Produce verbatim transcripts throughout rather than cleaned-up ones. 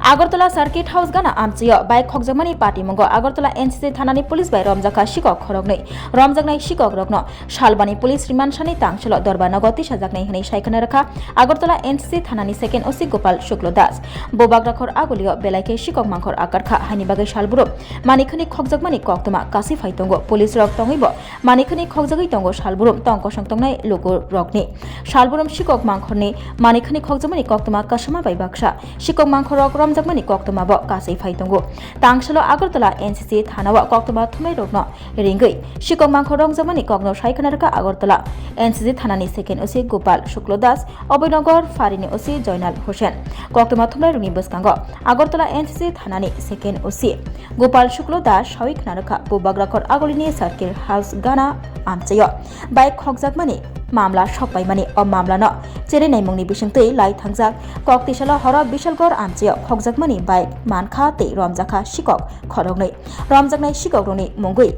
Agartala Circuit House gana amchaio bike khokjakmani patimungo Agartala N C C thanani police bai romjakha sikok khoroknwi. Romjaknai sikokrokno Salbani police remand sani tangsalo Dorbanogo tisajaknai hwnwi saikhwna rwkha Agartala N C C thanani second O C Gopal Shukla Das. Bubagrakhor agulio belai khe sikok mangkhor akarkha, haini bagwi salbrum manikhwni khokjakmani koktwma kasi phai tongo. Police rok tongwibo manikhwni khokjagwi tongo salbrum tong kosong tongnai lukurokni. Salbrum sikok mangkhorni manikhwni khokjakmani koktwma kasama bai baksa. Sikok mangkhorok romjakmani koktwmabo kasui phai tongo. Tangsalo Agartala N C C thanao koktwma thumnairokno ringwi sikok mangkhor romjakmani kokno saikhwna rwkha Agartala N C C thanani second O C Gopal Shukla Das, Abhainagar pharini O C Joinal Hussain. Koktwma thumnairokni bwskango Agartala N C C thanani second O C Gopal Shukla Das sawi khwna rwkha, Bubagrakhor agulini Circuit House gana amchaio bike khokjakmani mamla sokpaimani. O mamlano cheri naimungni bisingtwi lai thangjak. Kok tisalo horo Bishalgarh amchaio khokjakmani bike mankha tei romjakha sikok khoroknwi. Romjaknai sikokrokni mungwi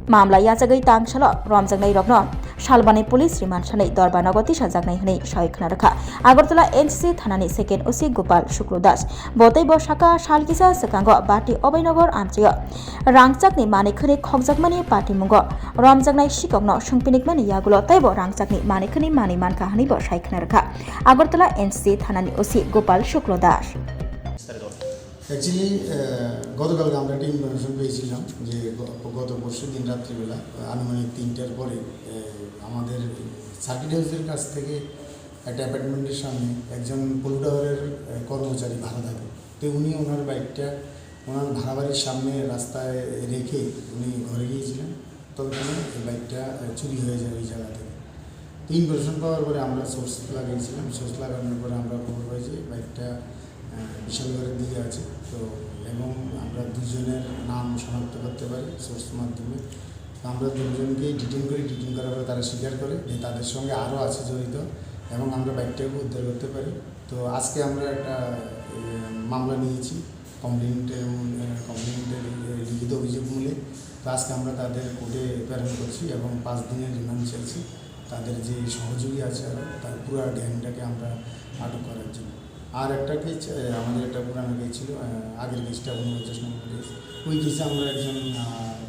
mamla yachagwi tangsalo romjaknairokno Salbani police remand sani Dorbanogo tisajaknai hwnwi sawi khwna rwkha Agartala N C C thanani second O C Gopal Shukla Das. Bo tei bo saka sal kisa swkango Bati Abhainagar amchaio rangchakni manikhwni khokjakmani patimungo romjaknai sikokno swngpinikmani yagulo teibo rangchakni manikhwni manwi mankha hwnwibo sai khwna rwkha Agartala N C C thanani O C Gopal Shukla Das. Actually, আহ, গতকালকে আমরা একটা ইনফরমেশন পেয়েছিলাম যে গ-, গত পরশু দিন রাত্রিবেলা, আহ, আনুমানিক তিনটার পরে, আহ, আমাদের সার্কিট হাউসের কাছ থেকে একটা অ্যাপার্টমেন্টের সামনে একজন পলুডাওয়ারের, আহ, কর্মচারী ভাড়া থাকে। তো উনি ওনার বাইকটা ওনার ভাড়া বাড়ির সামনে রাস্তায় রেখে উনি ঘরে গিয়েছিলেন। ততক্ষণে এই বাইকটা, আহ, চুরি হয়ে যায় ওই জায়গা থেকে। তো ইনফরমেশন পাওয়ার পরে আমরা সোর্স লাগাইছিলাম। সোর্স লাগানোর পরে আমরা খবর পাই যে বাইকটা, আহ, বিশালগড়ের দিকে আছে। তো এবং আমরা দুজনের নাম শনাক্ত করতে পারি সোর্স মাধ্যমে। তো আমরা দুজনকেই ডিটেইন করি, ডিটেইন করার পরে তারা স্বীকার করে যে তাদের সঙ্গে আরও আছে জড়িত এবং আমরা বাইকটাকে উদ্ধার করতে পারি। তো আজকে আমরা একটা, এ, মামলা নিয়েছি কমপ্লেইন্টের, এ, কমপ্লেইন্টের, এ, লিখিত অভিযোগ মূলে। তো আজকে আমরা তাদের কোর্টে প্রেরণ করছি এবং পাঁচ দিনের রিমান্ড চাইছি। তাদের যে সহযোগী আছে আরও, তার পুরো গ্যাংটাকে আমরা আটক করার জন্য। আর একটা কেস, এ, আমাদের একটা পুরানো কেস ছিল, এ, আগের কেসটা ঊনপঞ্চাশ নম্বর কেস। ওই কেসে আমরা একজন, আ,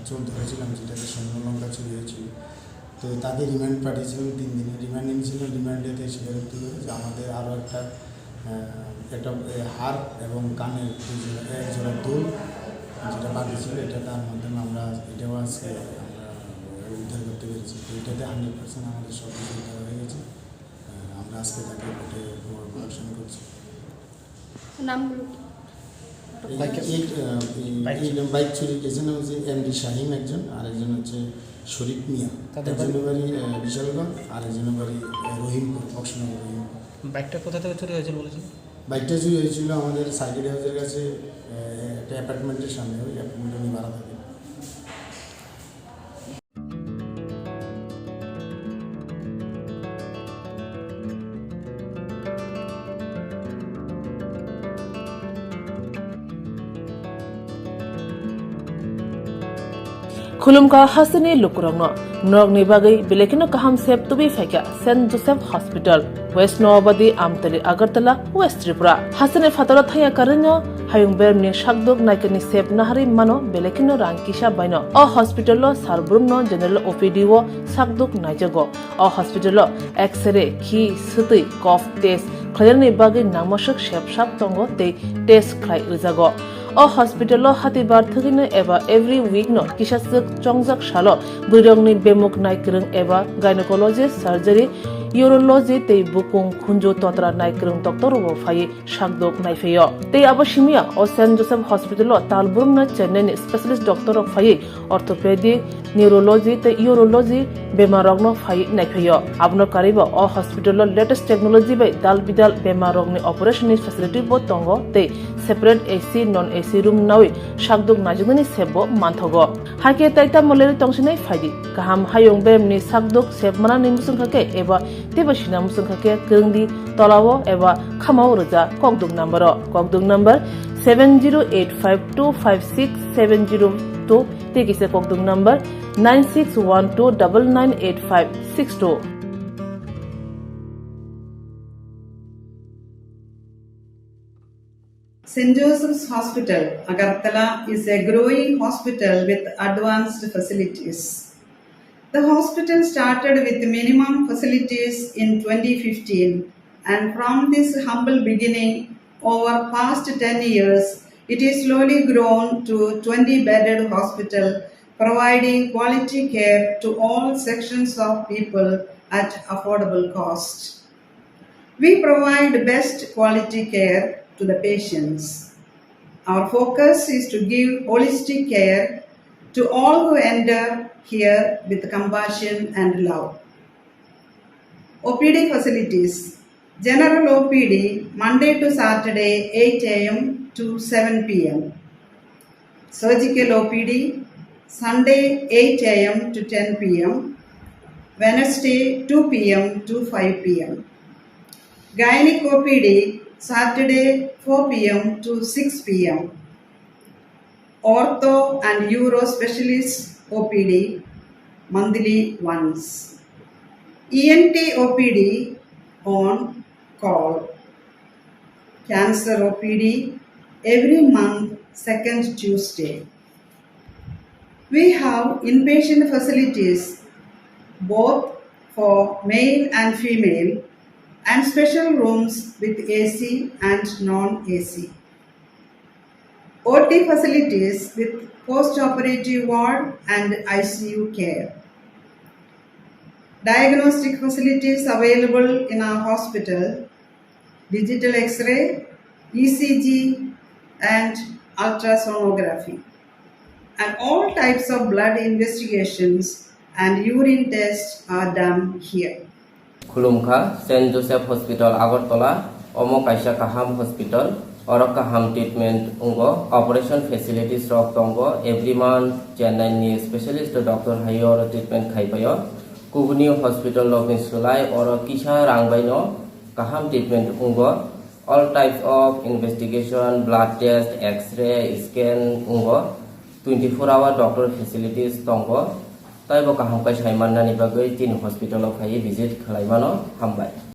চোর ধরেছিলাম, যেটাতে স্বর্ণলঙ্কা চুরি হয়েছিল। তো তাকে রিমান্ড পাঠিয়েছিলাম তিন দিনে। রিমান্ড নিয়েছিলাম, রিমান্ডেতে স্বীকারোক্তি করে যে আমাদের আরও একটা, আহ, একটা, এ, হার এবং কানের দুই জোড়া, এক জোড়া দুল যেটা বাকি ছিল, এটা তার মাধ্যমে আমরা, এটাও আজকে আমরা উদ্ধার করতে পেরেছি। তো এটাতে হান্ড্রেড পার্সেন্ট আমাদের সব কিছু উদ্ধার হয়ে গেছে। আহ, আমরা আজকে তাকে কোর্টে প্রোডাকশন করছি। নামগুলো কি? এই, বাইকের এই, আহ, এই, বাইক এই চুরি। বাইক চুরির পেছনে হচ্ছে এমডি শাহিন একজন, আর একজন হচ্ছে শরীফ মিয়া। তাদের একজনের বাড়ি? বাড়ি, আহ, বিশালগড়, আর একজনের বাড়ি, আহ, রহিমপুর, বক্সনগর রহিমপুর। বাইকটা কোথা থেকে চুরি হয়েছিল বলেছেন? বাইকটা চুরি হয়েছিল আমাদের সার্কিট হাউসের কাছে, আহ, একটা অ্যাপার্টমেন্টের সামনে, ওই অ্যাপার্টমেন্টে উনি ভাড়া থাকেন। Khulumkha hasteni lukurokno, norokni bagwi belai kheno kaham sep tubui phaikha Saint Joseph Hospital, West Noabadi, Amtali, Agartala, West Tripura. Hasteni phataro thangya karwino hayung bermni sakduk naikani sep naharwi mano belai kheno rang kisa baino. O hospital-o sar brumno general O P D-o sakduk naijago. O hospital-o X-ray, khi, swtwi, cough test khlainani bagwi nangmaswk sep sap tongo tei test khlai rwjago. O hospital-o hatibar thwgwino eba every week-no kisaswk chongjak salo bwrwirokni bemuk naikwrwng eba gynecology, surgery, urology tei bukung khunju totra naikwrwng doctor-rokbo phaiwi sakduk naiphaio. Tei abo simiya o Saint Joseph Hospital-o tal brumno Chennai-ni specialist doctor-rok phaiwi orthopedic, neurology tei urology bemarrokno phaiwi naiphaio. Abono karwibo o hospital-o latest technology bai dal bidal bemarrokni operation-ni facility-bo tongo tei separate A C, non A C room nawi sakduk naijaknani sep-bo manthogo. Hakhe tai tamo lerwi tongsinai phaidi. Kaham hayung beremni sakduk sep manani muchungkha khe eba teibo sina muchungkha khe kwrwngdi tolao eba khamao rwja kokduk number-o. Kokduk number seven zero eight five two five six seven zero two tei kisa kokduk number nine six one two double nine eight five six two. Saint Joseph's Hospital, Agartala is a growing hospital with advanced facilities. The hospital started with minimum facilities in twenty fifteen, and from this humble beginning, over past ten years, it is slowly grown to twenty bedded hospital, providing quality care to all sections of people at affordable cost. We provide best quality care to the patients. Our focus is to give holistic care to all who enter here with compassion and love. O P D facilities. General O P D, Monday to Saturday, eight a m to seven p m. Surgical O P D, Sunday, eight a m to ten p m, Wednesday, two p m to five p m. Gynec O P D, Saturday, four p m to six p m. Ortho and Uro Specialist O P D, monthly once. E N T O P D on call. Cancer O P D every month, second Tuesday. We have inpatient facilities both for male and female and special rooms with A C and non-A C. O T facilities with post-operative ward and I C U care. Diagnostic facilities available in our hospital, digital X-ray, E C G, and ultrasonography. And all types of blood investigations and urine tests are done here. Khulumkha, Saint Joseph Hospital, Agartala. Omo kaisa kaham hospital. Oro kaham treatment wngo. Operation facilities rok tongo. Every month Chennai ni specialist doctor hai oro treatment khai paio. Kubuni hospital rokni slai oro kisa rang baino kaham treatment wngo. All types of investigation, blood test, X-ray, scan wngo. Twenty four hour doctor facilities tongo. Taibo kaham khe sai mannani bagwi chini hospital o phaiwi visit khlai mano. Hambai.